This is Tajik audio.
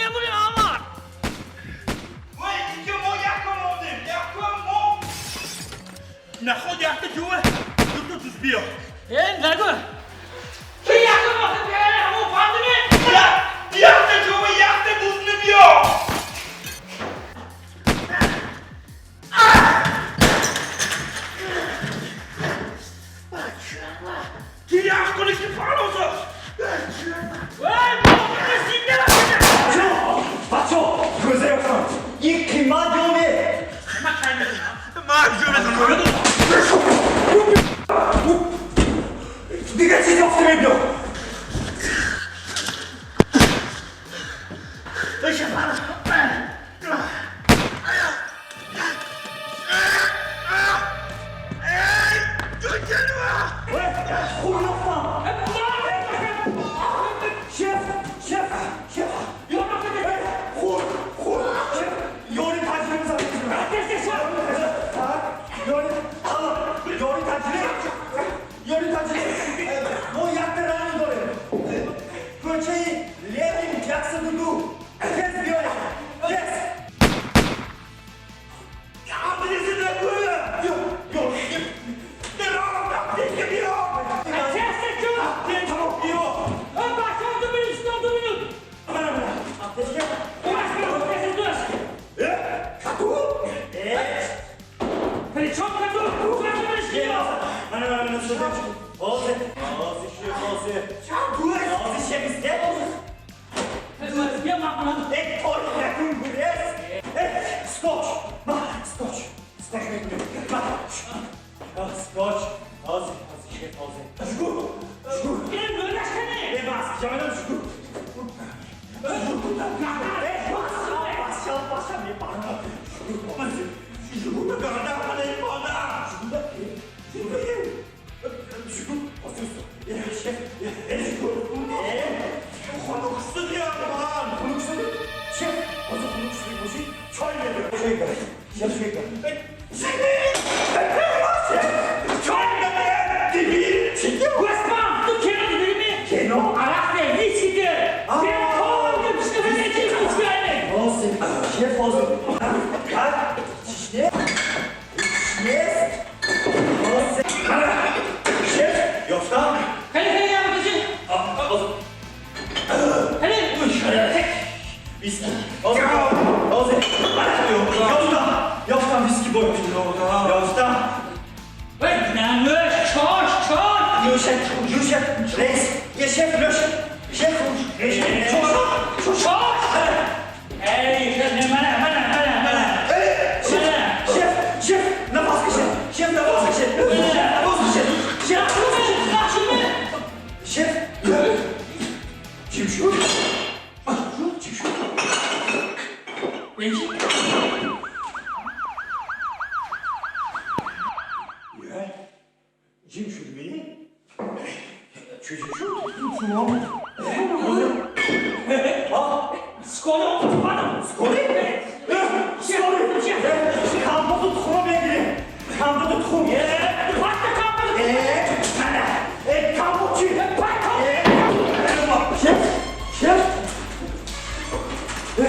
мемурем ама. Вой, инҷо мо якум мондем, якум мо. Наход якта ҷува, дуто туз биё. Э, нагу. Ки якум охир биёре, ҳамон фандими? Якта ҷува, якта дуzni биё. Ки як куни ки фаноза. Вай, мо зинда бошем. Бачо, кӯзаёфтам. Ин қимат ё не? Ман кай медонам? Ман ҷо медонам. Дигар чиз ёфта мебиё. Хур ёфтам. Шеф, шеф, шеф. Хур, хур, шеф. Ёри таҷриба мезанем. Ёри таҷриба. Ёри таҷриба. Мо якта ранг дорем. Кӯчаи Ленин 102. Тез биёед. Тез. Ё, ё, Тамом, биё. Аптечка. Кату? Мана, мана, мана, сюда. Ҳозир, ҳозир, шеф, ҳозир. Ҳозир, шеф, исте. Э, кори накун, гурез. Э, скотч. Ма, скотч. Скотч мекунем. Ма. Скотч. Ҳозир, ҳозир, шеф, ҳозир. Жгут, жгут. Э, бас, ҷонам, жгут. Э, бас, бас, бас, мепарам. Жгут, гарда, мепарам. Жгут, жгут, ҳозир, э, шеф, э, жгут. Э, хунук шуд, ман. Хунук шуд? Шеф, ҳозир хунук шуд бошед, чой мебиёр. Чой кар. Шеф, чой кар. Чой мебиёр. Дебил. Кино? Ҳозир, шеф, ҳозир. Чишне? Чишнест? Ҳозир. Шеф, ёфтам. Ҳозир. Виски. Ҳозир. Ҳозир. Ёфтам. Ёфтам виски бой. Ёфтам. Нӯшак, нӯшак. Рейс. Е, шеф, нӯш. Шеф, чош. Чош. Шеф, шеф, шеф, нафас кашед. Шеф, нафас кашед. Нафас кашед. Шеф, шеф. Чӣ шуд? Чӣ шуд? Е, ҷим шуд ми? Чӣ шуд? Сколи? Сколи? Компоту тухма мегирем. Компоту тухм. Э, мана. Э, компот чӣ? Э, шеф, шеф. Э,